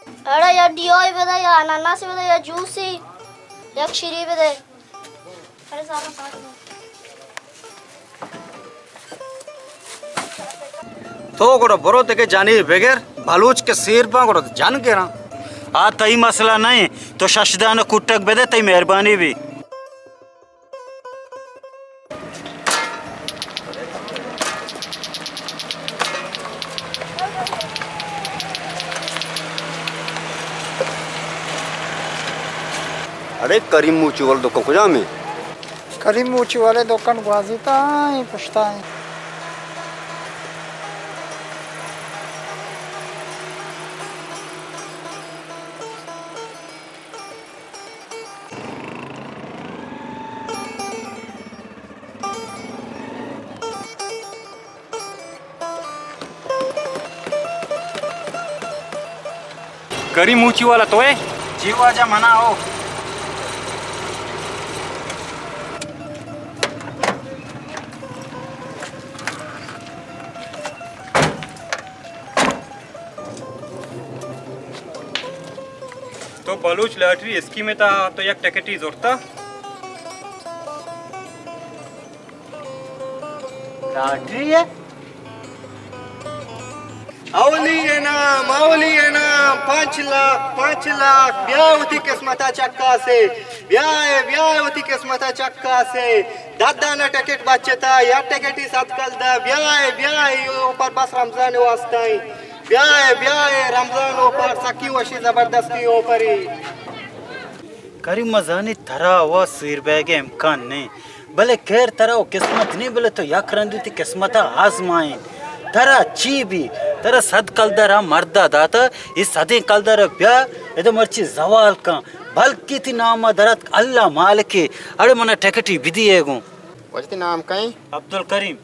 اڑے یا ڈیوئی بدے، یا اناناسی بدے، یا جوسی، یک شیری بدے۔ تو گڑا برو دگہ جنے بگر، بلوچ کہ سیر باں گڑا جن گراں۔ آ تئی مسئلہ نہ انت، تو شش دانہ کٹک بدے، تئی مہربانی بی۔ اڑے کریم موچی والا دکان کجام انت؟ کریم موچی والے دکان گوازی تا ایں، پشتا ایں۔ کریم موچی والا تو ئے؟ جی واجہ، من آں۔ تو بلوچ لاٹری اسکیم ءِ تہا تو یک ٹکٹے زرتا؟ لاٹری ءِ؟ اولی انعام، اولی انعام، پنچ لاکھ، پنچ لاکھ، بیا وتی قسمت ءَ چکاسے، بیا اے، بیا اے وتی قسمت ءَ چکاسے۔ دہ دانہ ٹکٹ بچتا، یا ٹکٹی صد کلدار، بیا اے، بیا اے، اے آفر بس رمضان ءِ واسطہ ایں۔ بیا اے، بیا اے، رمضان آفر، سکی وشی زبردستی آفری۔ کریم، ما زانی ترا و سیر بیگ ءِ امکان نیں، بلے خیر، ترا و قسمت نیں، بلے تو یک رندی وتی قسمت ءَ آزمائین۔ ترا چی بی؟ ترا صد کلدار آ مرد ءَ داتا، اے صدیں کلدار ءَ بیا، ادا مرچی زوال کن۔ بلکیں تئی نام ءَ در اتک اللہ مالکے، اڑے منا ٹکٹی بدی ئے گوں۔ واجہ، تئی نام کئیں؟ عبدالکریم۔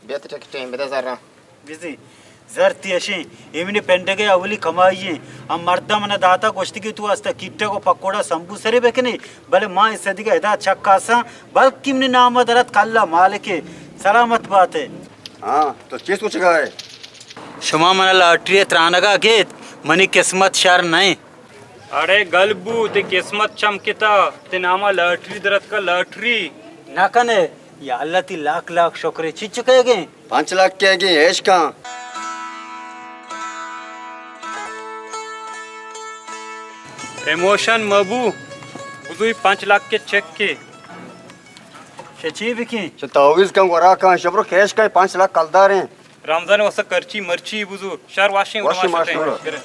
بیا تئی ٹکٹیں، بدے زراں۔ بزی، زر تئی اشیں، اے منی پنڈگ ءِ اولی کمائی ایں۔ ہم مرد ءَ منا داتا، گوشتی کہ تو واسطہ کیٹگ و پکوڑا سمبوسرے بکنے، بلے ما اے صدیگہ ادا چکاساں، بلکیں منی نام ءَ در اتک اللہ مالکے، سلامت بات ئے۔ ہاں، تو چی سوچگا ئے؟ شما منا لاٹری ءِ ترانگا گیت، منی قسمت شر نہ ایں۔ اڑے گل بو، تئی قسمت چمکتا، تئی ناما لاٹری درتکا، لاٹری۔ نہ کنے، یا اللہ تئی لاکھ لاکھ شکرے، چچو کئیگیں؟ پنچ لاکھ کئیگیں، ایش کن۔ ایموشن مبو، بزوی پنچ لاکھ کے چیک کے۔ چہ چی بکیں؟ چہ تعویز کن، گورا کن، شبرو کیش کن، پنچ لاکھ کلداریں۔ رمضان واسطہ کرچی مرچی بزور، شر واشیں، واشیں واشیں ماشٹر۔ ماشٹر۔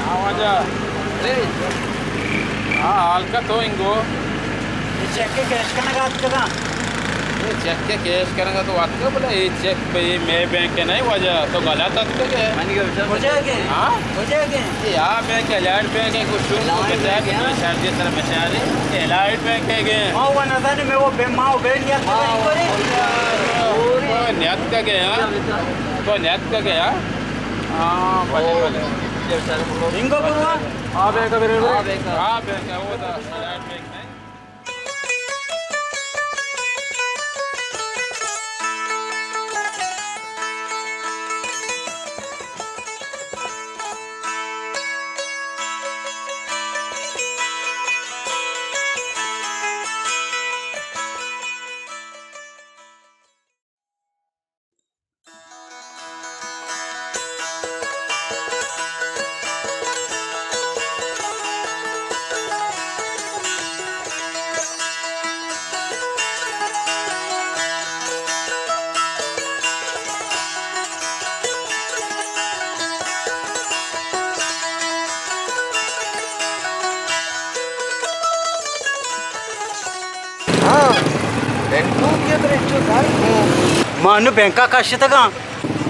ہاں واجہ۔ ہاں، حال کا تو انگو۔ اے چیک ءِ کیش کنگ ءَ اتکگاں۔ اے چیک ءِ کیش کنگ ءَ تو اتکگ، بلے اے چیک پہ اے مئے بینک ءَ نہ ایں واجہ، تو غلط اتکگ ئے۔ کجا گئے؟ ہاں؟ کجا گئے؟ اے آ بینک، الائیڈ بینک ءَ، کچھ شروع کو بچار کے، بینک۔ شادی سر بچارے، الائیڈ بینک ءَ گئے۔ ما وہ نہ زانے، میں وہ بے-، ما وہ بے نیت ہاں، کریں۔ تو نیت کا گئے، ہاں؟ تو نیت کا گئے، ہاں؟ ہاں، بلے، بلے۔ انگو بروا؟ آ بینک ءَ برے، برے۔ آ بینک ءَ، وہ دا، الائیڈ بینک نہیں۔ ہاں، بینکو کیا ترے چو دار کو۔ ما انو بینکا کشتگاں۔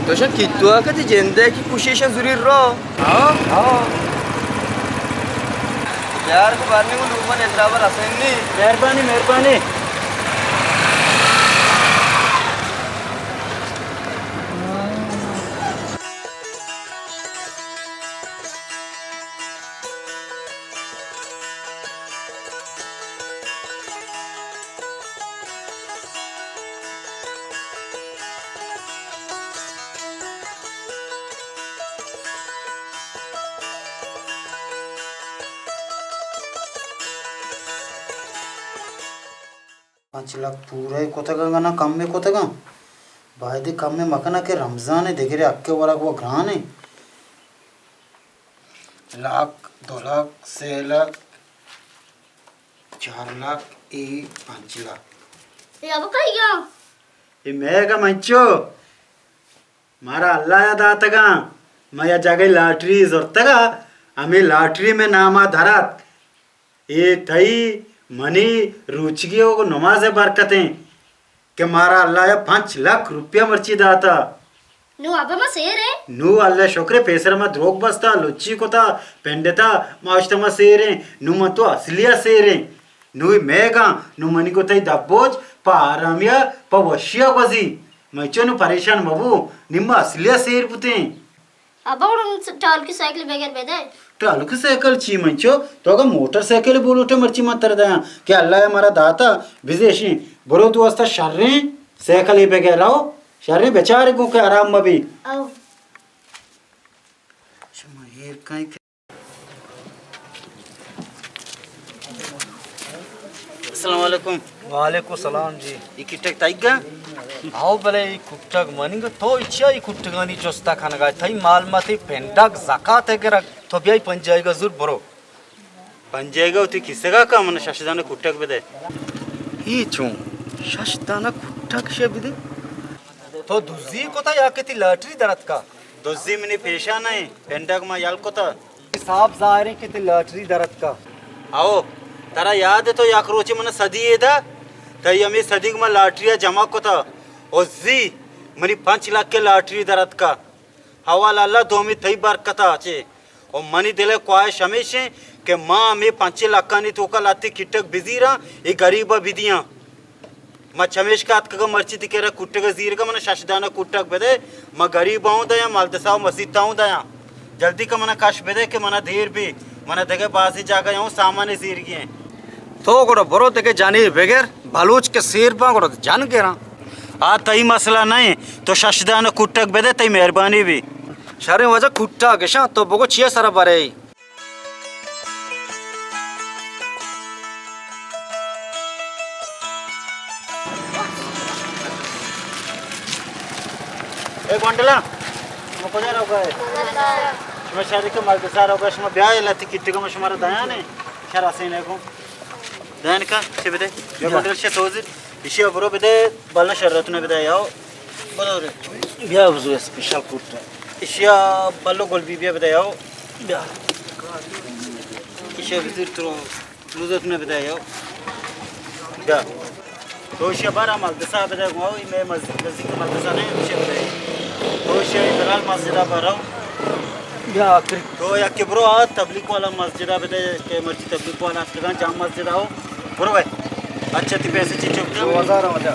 تو شن کیتو آ کتی جندے کی کوشش ضرور رو۔ ہاں؟ ہاں۔ یار کو بارنے کو لوگوں نے برابر حسین نہیں۔ مہربانی، مہربانی۔ پنچ لکھ پورہ کتگ اَنت، نہ کم کتگ اَنت۔ باید کم مکناں کہ رمضان ءِ دگرے حق ءِ ورگ و گران اِنت۔ لکھ، دو لکھ، سے لکھ، چار لکھ، اے پنچ لکھ۔ اے ابو کئی گا؟ اے مئیگ ءَ منچو۔ مارا اللہ ءَ داتگ اَنت۔ ما یک جاگہے لاٹری زرتگ اَت، ہمے لاٹری مئے نام ءَ در اتک۔ اے تئی، منی، روچگی و نماز ءِ برکت اِنت کہ مارا اللہ ءَ پنچ لکھ روپیہ مرچی داتگ۔ نوں ابا ما سیر ایں۔ نوں اللہ ءِ شکر اِنت، پیسر ما دروگ بستگ، لچی کتگ، پنڈتگ، ما اشتگ ما سیر ایں۔ نوں من تو اصلی ءَ سیر ایں۔ نوں اے مئیگ اَنت، نوں منی گوں تئی دبوج پہ آرامی ءَ، پہ وشی ءَ گوزی۔ من چو نوں پریشان مبو، نوں ما اصلی ءَ سیر بوتیں۔ ابا، گڑا ٹالکی سائیکل بگر بدے۔ ٹالکی سائیکل چی منچو؟ تو اگاں موٹر سائیکل بولوٹے مرچی من ترا دیاں کہ اللہ ءَ مارا داتا، بزیشیں۔ برو تو واسطہ شریں سائیکلے بگر رو، شریں بچارے گوں کہ آرام مبی۔ او۔ شما ایر کائیں کہ السلام علیکم۔ وعلیکم السلام جی۔ اے کٹگ تئیگ اَنت؟ آؤ بلے اے کٹگ منیگ۔ تو اچیا اے کٹگانی جستا کنگا؟ تئی مال ماتی پنڈگ زکات ءَ گرگ۔ تو بیائی پنجاہیگ ءَ زور برو۔ پنجاہیگ ءَ وتی کیسگا کا، من شش دانہ کٹگ بدے۔ اے چون؟ شش دانہ کٹگ شے بدے؟ تو دزی کتا یا کہ تئی لاٹری در اتکا؟ دزی منی پیشا نہ اِنت، پنڈگ ما یل کتا۔ صاف ظاہر اِنت کہ تئی لاٹری در اتکا۔ او، ترا یاد اِنت تو یک روچے من سدی یے دا، تئی ہمے سدیگ ما لاٹری ءَ جمع کتا۔ او زی، منی پنچ لکھ ءِ لاٹری در اتکا۔ حوال اللہ دومی تئی برکت ءَ چے۔ او منی دل ءِ خواہش ہمیش اِنت کہ ما ہمے پنچ لکھانی توکا لہتے کٹگ بزیراں، اے گریب ءَ بدیاں۔ ما چمیشکا اتکگاں مرچی تئی کرا کٹگ ءِ زیرگا، من شش دانہ کٹگ بدے، ما گریب ءَ اوں دیاں، ملدسا و مسیتا اوں دیاں۔ جلدی کا منا کش بدے کہ منا دیر بی، منا دگہ بازی جاگہ اوں سامان زیرگی ایں۔ تو گڑا برو دگہ جنے بگر، بلوچ کہ سیر باں گڑا جن گراں۔ آ تئی مسئلہ نہ اِنت، تو شش دانہ کٹگ بدے، تئی مہربانی بی۔ شریں واجہ کٹگ اشاں، تو بگو چیئے سرا برے؟ اے گونڈلا، شما کجا روگا ئے؟ شما شہر کہ ملدسا روگا، شما بیا لہتے کٹگا ما شمارا دیانے، شہر حسین ہے گوں۔ دین کا، چے بدے؟ اے گونڈل شے توزی۔ ایشی ءَ برو بدے، بلو شرتون ءَ بدے، یاو۔ برو رے۔ بیا بزو اسپیشل کوٹ۔ ایشی ءَ بلو گل بی بی ءَ بدے، یاو۔ بیا۔ ایشی ءَ بزیر تو روزتون ءَ بدے، یاو۔ بیا۔ تو ایشی ءَ بارا ملدسا بدے، گواو، اے مئے مسجد، نزدیک ملدسا نہیں، ایشی ءَ بدے۔ تو ایشی ءَ بلال مسجد ءَ برو۔ بیا آخری۔ تو یکے برو آ تبلیغ والا مسجد ءَ بدے کہ مرچی تبلیغ والا اتکگاں جام مسجد ءَ ہو۔ برو بھائی۔ اچھا، تئی پیسے چی چک؟ دو ہزار واجہ۔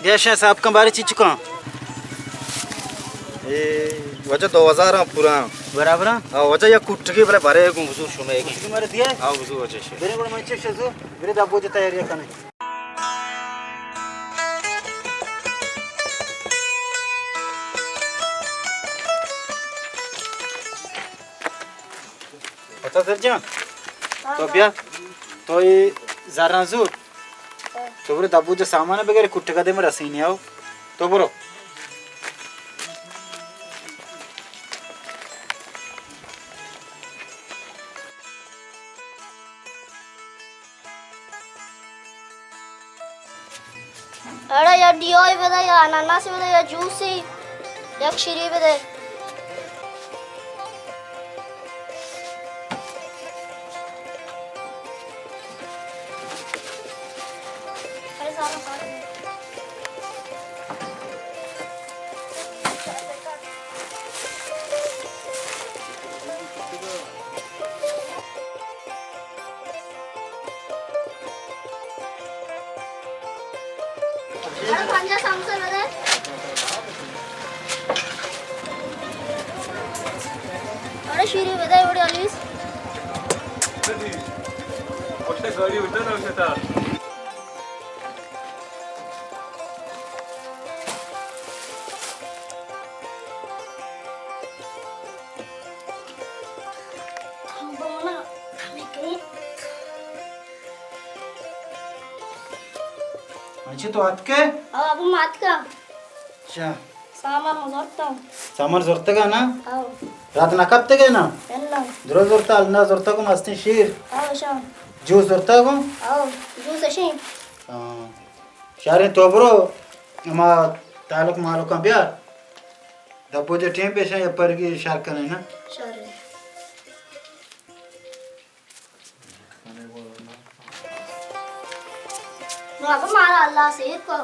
بیا شاہ صاحب کن بارے چی چکاں؟ اے واجہ دو ہزار آں پورا۔ برابر آں؟ ہاں، واجہ یک کٹگی بلے بارے گوں بزور شمے گی۔ کٹگی مارے دیا؟ ہاں، بزور واجہ شے۔ برے گڑا میں چک شزو، برے دبو جتا ایریا کنے۔ پتا سر جان، تو بیا، تو اے زراں زور، تو برو دبو جا سامان بگر، کٹگا دے میں رسینی آؤ، تو برو۔ اڑے یا ڈیوئی بدے، یا اناناسی بدے، یا جوسی، یک شیری بدے۔ پنجاہ سموسہ بدے۔ ارے شیری بدے وڑی آلیس۔ گاڑی اٹھا نہ اٹھتا۔ انچے تو اتکے؟ او ابو ما اتکا۔ اچھا۔ سامان ما زرتا۔ سامان زرتگا نا؟ او۔ رات نہ کپتگے نا؟ اللہ۔ درو زرتا، اللہ زرتا کو مستیں شیر۔ او شان۔ جوس زرتا کو؟ او، جوس اشیں۔ ہاں۔ شاریں تو برو، اما تعلق مالکاں بیار۔ دپو دے ٹیم پیشاں یا پرگی شار کنے نا۔ شاریں۔ نو ابا مارا اللہ سیر کو۔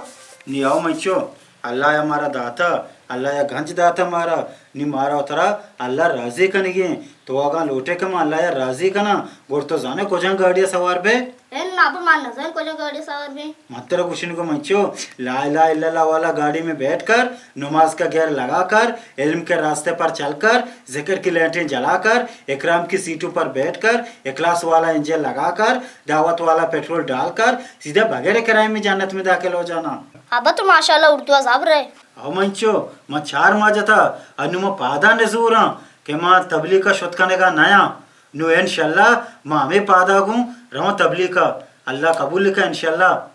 نی او منچو، اللہ یا مارا داتا، اللہ یا گنج داتا مارا، نی مارا و ترا اللہ راضی کنگی ہیں۔ تو اگاں لوٹے کہ من اللہ یا راضی کناں، گڑ تو زانے کجان گاڑی سوار بے؟ اے نا ابا من نزان کجان گاڑی سوار بے۔ من ترا گوشن کو منچو، لا الہ الا اللہ والا گاڑی میں بیٹھ کر، نماز کا گیئر لگا کر، علم کے راستے پر چل کر، ذکر کی لائٹیں جلا کر، اکرام کی سیٹوں پر بیٹھ کر، اخلاص والا انجن لگا کر، دعوت والا پیٹرول ڈال کر، سیدھا بغیر کرائم میں جنت میں داخل ہو جانا۔ ابا تو ماشاءاللہ اردو ءَ زبر ئے۔ او منچو، من چار ماہ جتا، انو من پادا نزوراں کہ من تبلیغ ءَ شت کنگا نیاں۔ نو انشاءاللہ من ہمے پادا گوں رواں تبلیغ ءَ۔ اللہ قبول کا انشاءاللہ۔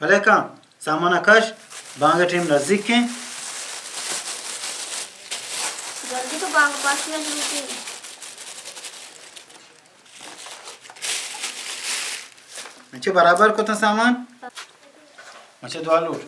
بلے کن، سامان ءَ کش، بانگ ءِ ٹیم نزیک ایں۔ جلدی تو بانگ پاس میں لوٹی۔ اچھا، برابر کتن سامان؟ اچھا، دعا لوٹ۔